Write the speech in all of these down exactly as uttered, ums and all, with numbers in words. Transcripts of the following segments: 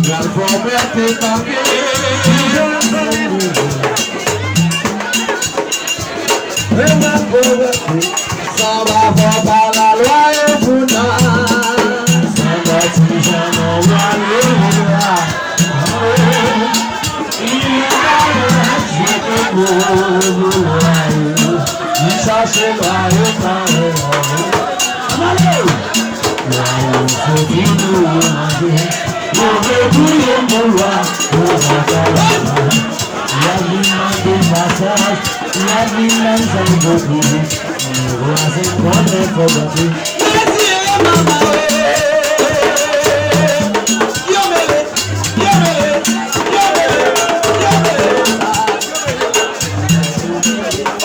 Pral fè w pète papye. Sanba fò pa lalwa e pou nan. Sanba ti jan nan wa le wa. Li chache lwa e pa wè lwa. Ann ale! Lwa yo soti pou yo manje. Yo vle touye moun lwa. Yo pa ka lwa. Y ap vin mande pasaj. Y ap vin nan zòn kote. Vwazen konnen fò gate. Mezire mama e. Yo mele, yo mele, yo mele, yo mele.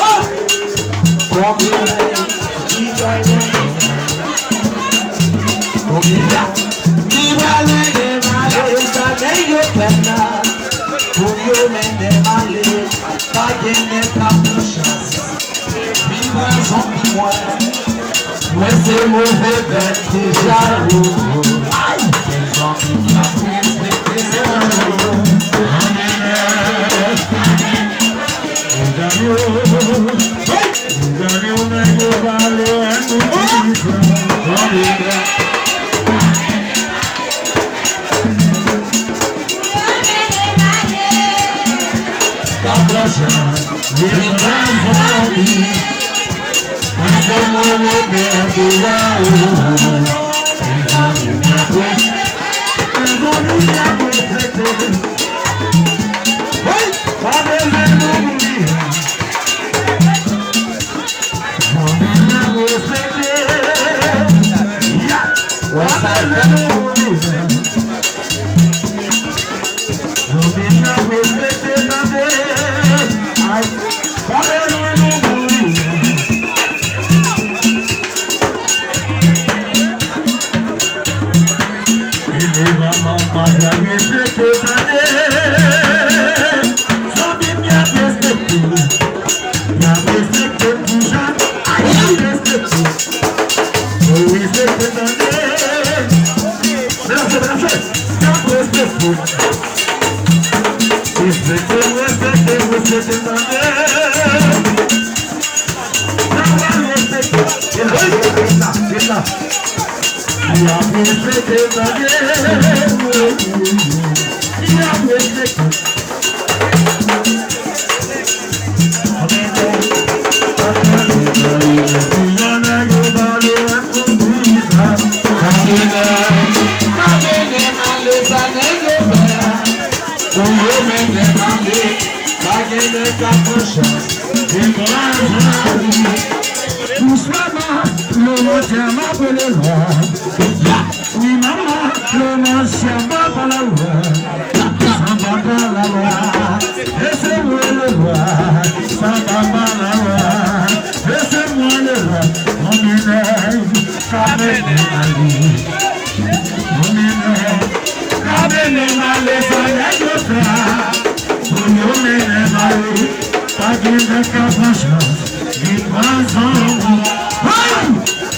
Oh! Konbyen nèg ki bay manje? Konbyen nèg ki pral mennen male? Sa nèg yo fè la. Pou yo mennen male. Pa gen nèg k ap pran chans. Vin pran zanmi mwen. Mwen se move bèt deja. Ay! Gen zanmi k ap respekte sa yo. Zanmi yo, zanmi yo, nèg yo pale, ann nou di sa. Zanmi yo. Doucement, le mondial m'appelle le roi. Oui, maman, le mondial m'appelle le roi. Samba pa la lwa, laissez-moi le roi. Samba pa la lwa, laissez-moi le roi. Mwen menm, ka mennen ale. Mwen menm, ka mennen ale, sa nèg yo fè. Pou yo mennen m ale, pa gen nèg ka pran chans, vin pran zanmi. Hey!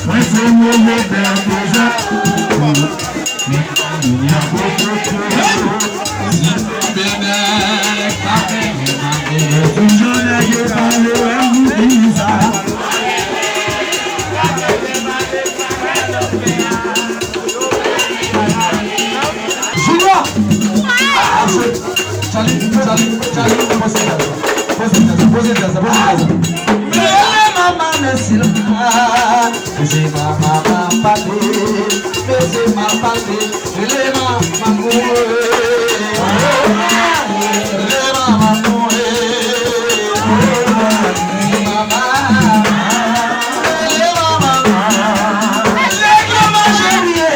Mwen se move bèt deja. Mwen se move bèt deja. Junior! Ah, ah, Charlie, Charlie, Charlie, poze djaz la. Poze djaz la, poze djaz la, poze djaz la. Mele mama, mesi la. Mesi mama, mama, pati. Mesi mama, pati. Rele manman mwen. Rele manman mwen. Manman. Rele manman. Nèg yo manje byen.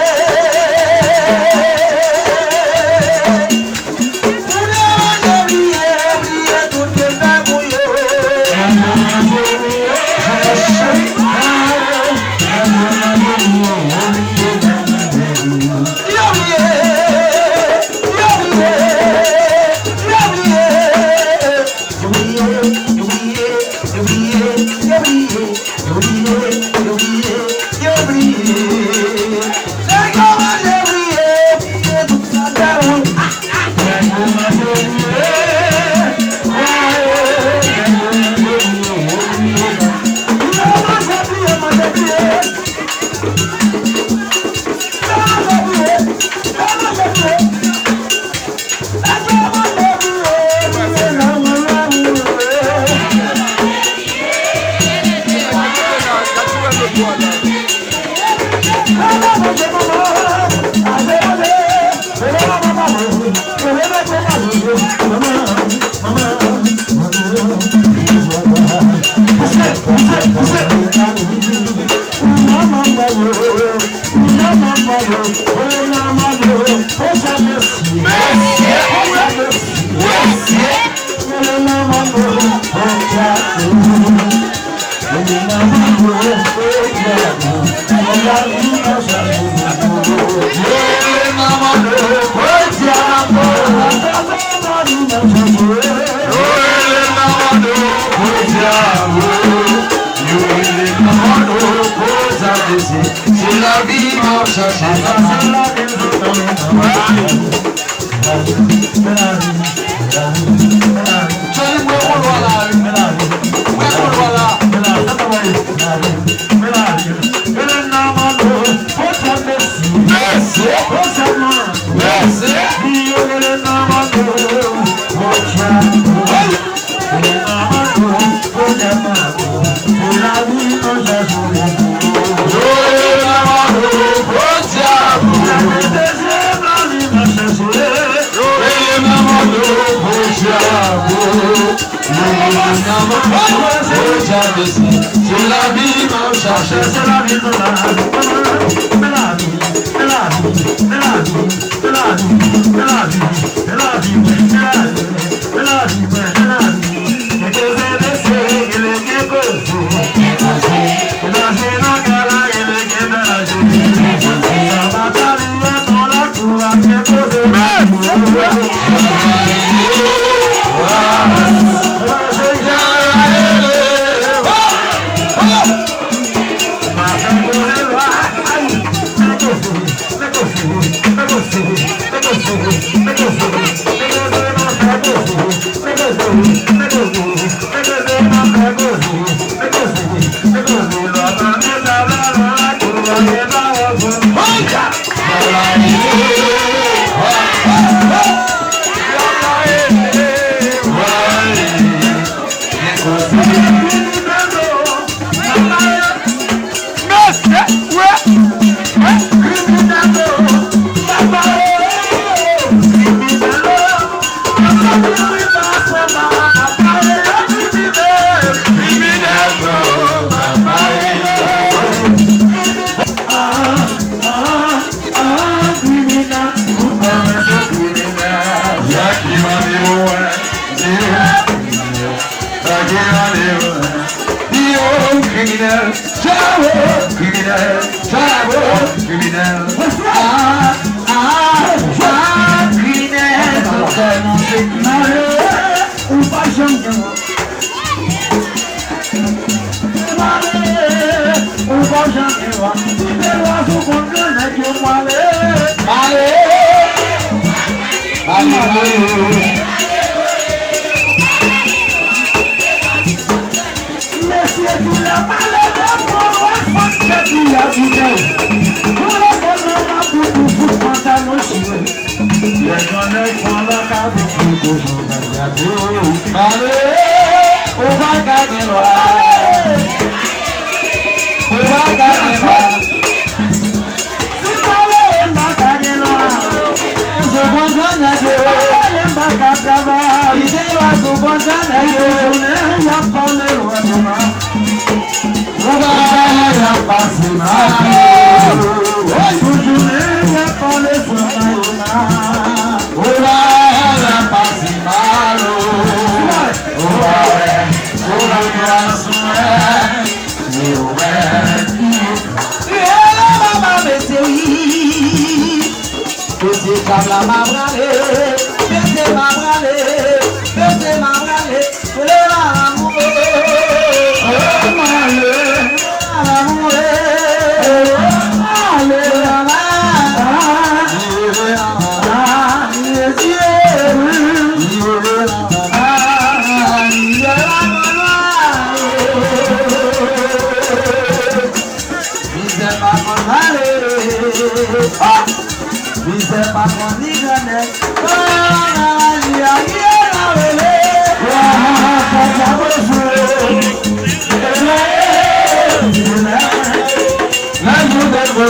Pou yo manje byen, bliye tout peyi yo. Yo bliye. Se lavi m ap chache. Joli, mwen konn lwa la, wi. Mwen konn lwa la. Mesye. Mesye. Se lavi m ap chache. Se lavi m ap chache. Yo, kriminèl, chavo, kriminèl, chavo, kriminèl. Ah, ah, ah, kriminèl, total nan se malere, ou pa janm gen. Malere, ou pa janm gen. Kite lwa sou kont granmèt yo, malere. Malere. Malere. Mesye, di lè malere pran lwa, fòk tèt li a kite. Pou lè fò nan lapou pou fout pantalon chire. Lè yon nèg pran lakabou pou kochon gade. Malere, ou pa ka gen lwa. Ou pa ka gen lwa. Si m pa leve, m pa ka gen lwa. Sou bon jan nèg yo. Si m pa leve, m pa ka travay. Kite lwa sou bon jan nèg yo. Jounen y ap pale lwa demen. Ou pa ka y ap pase mal. Tout jounen y ap pale sou kòwona. Ou pa ka y ap pase mal. Ou pa wè, ou pa wè. Rele mama mesye wi. Mesye dam la ma prale. Mesye ma prale. Mesye ma prale. Rele mama mou. Rele mama mou. Rele mama mou. Rele mama. Rele mama. Mesye. Rele mama. Mizè pa konn mare. Mizè pa konn ni grannèg. Mizè pa konn mare.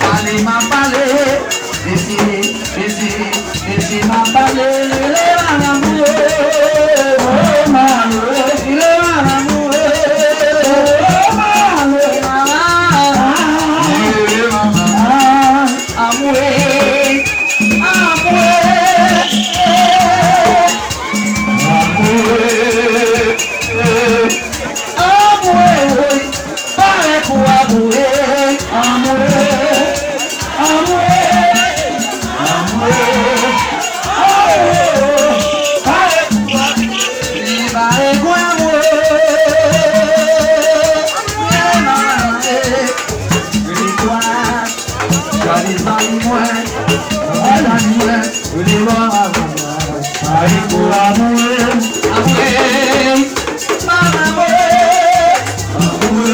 Pale m ap pale. Mesye, mesye, mesye m ap pale. Rele m a lanmou. Oh, m a lanmou. Rele m a lanmou. Oh, m a lanmou. Rele m a lanmou. Amwe, amwe, amwe, amwe, woy, parèt pou amwe, amwe, amwe, amwe, amwe, parèt pou amwe, parèt pou amwe, amwe, amwe, amwe. Gade zanmi mwen, gade zanmi mwen, rele mwen, mwen, mwen, mwen. Sa e pou amwe, amwe, amwe, amwe,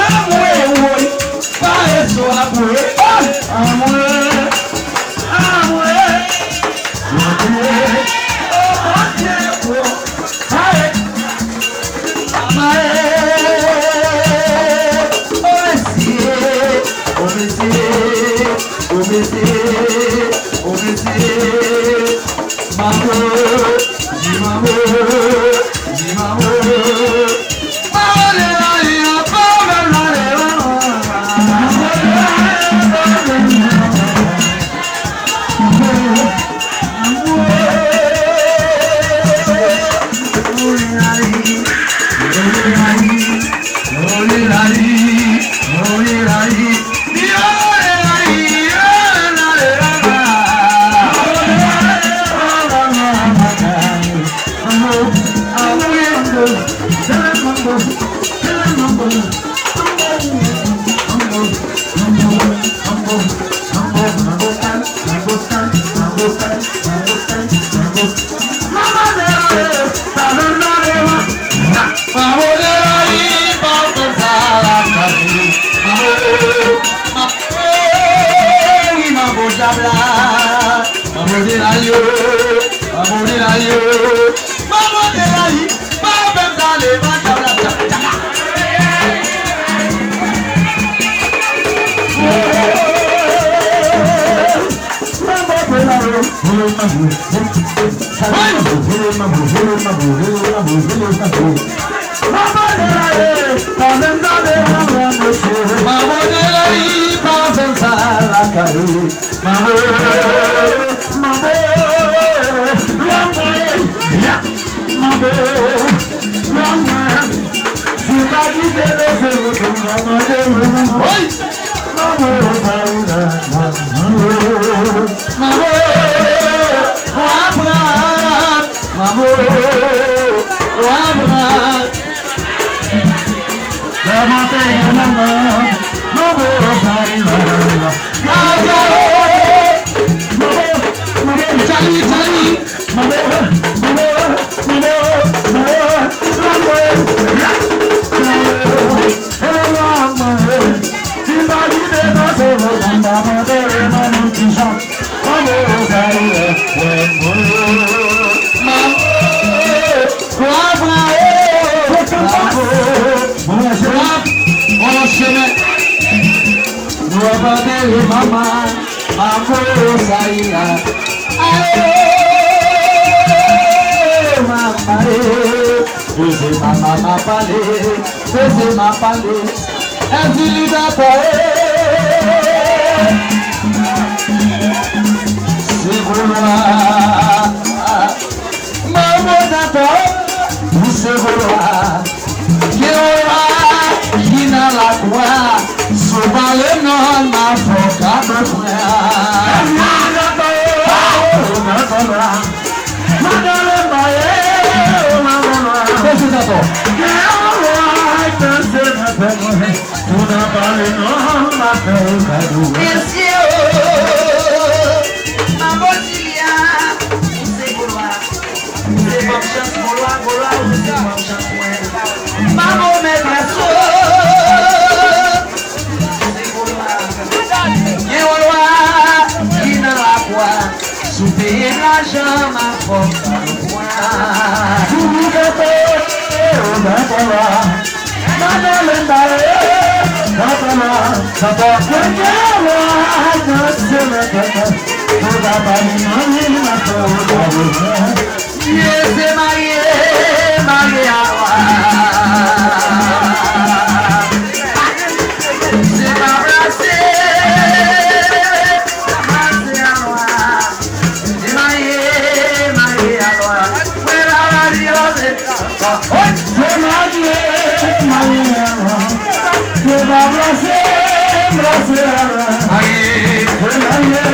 amwe, woy, pa reso amwe, amwe, amwe, amwe, oh, Bondye, oh. Hey! Mama, eh! Oh, mesye! Oh, mesye! Oh, mesye! Oh, mesye! Mamo! Di mamo! Di mamo! Mamo de la vi, mamo de la vi, mamo! Oi! Mamo, w ap pran. Mamo, w ap pran. Lè mwen te gen manman, mamo, w ap pran. Mamo, mamo, Charlie, Charlie. Mamo, mamo, mamo, mamo, mamo, mamo. Mamo, sa ye la. Ayo, mama, eh. Beze mama m ap pale, beze m ap pale. Èzili dakò, eh. Se vre lwa. Manman dakò, ou se vwa. Gen yon lwa ki nan lakwa. Si w pale non, m a fè w kado pran. Madan Lemaye, madan Lemaye. Beze dakò. Gen yon lwa ki nan pèp mwen. Pou nan pale non, m a Mesye o, Manbo Silya, ou se Golwa. Ou se fanm chans Golwa, Golwa, ou se fanm chans mwen. Manbo Mètrès o, ou se Golwa. Gen yon lwa ki nan lakwa. Si w peye m lajan m a fè w kado pwen. Si w gate, ou dakò la. Madan Linda, e, dakò la. Dakò. Mwen gen lwa nan se mwen. Ou dakò, mwen, mwen, mwen, mwen, mwen. Ye se marye, marye a lwa. Se pa brase, brase a lwa. Se marye, marye a lwa. Mwen la, la, li, la, se, se marye, marye a lwa. Se pa brase, brase a lwa. Se marye,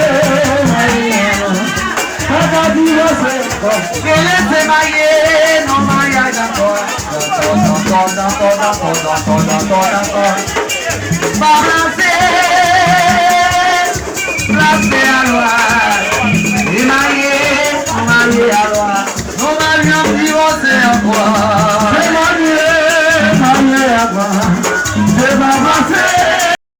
marye a lwa. Pa ka divorce. Rele se marye, non maryaj ankò. Pa brase, brase a lwa. Li marye, marye a lwa. Non maryaj divorce ankò. Se marye, marye ankò. Se pa brase,